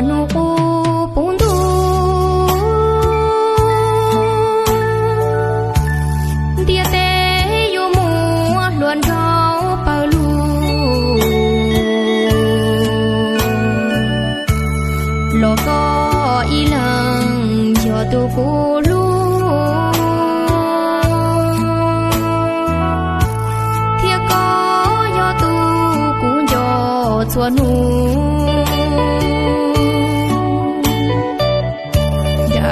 hnub qub puv ntuj, ntiaj teb yuav muaj hluas nraug pawg lug, los koj ib leeg yog tus kuv hlub, thiab koj yog tus kuv nco txhua hnub.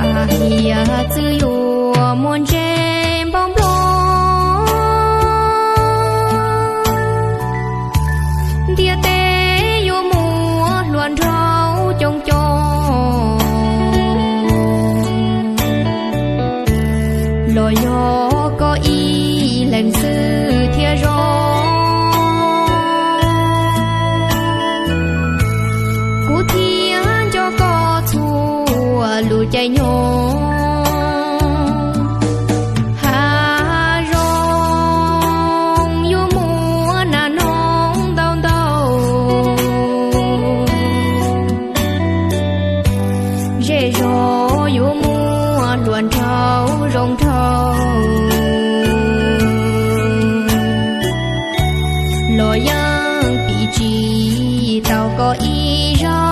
Nram hiav txwv yuav muaj ntses npau nplo, ntiaj teb yuav muaj hluas nraug coob coob, los yog koj ib leeg xwb thiaj zoo, kuv thiaj nco koj txhua lub caij nyoog. Hav zoov yuav muaj nas noog ntau ntau, zej zog yuav muaj hluas nraug zoo nraug, los yeej piv tsis tau koj ib zaug.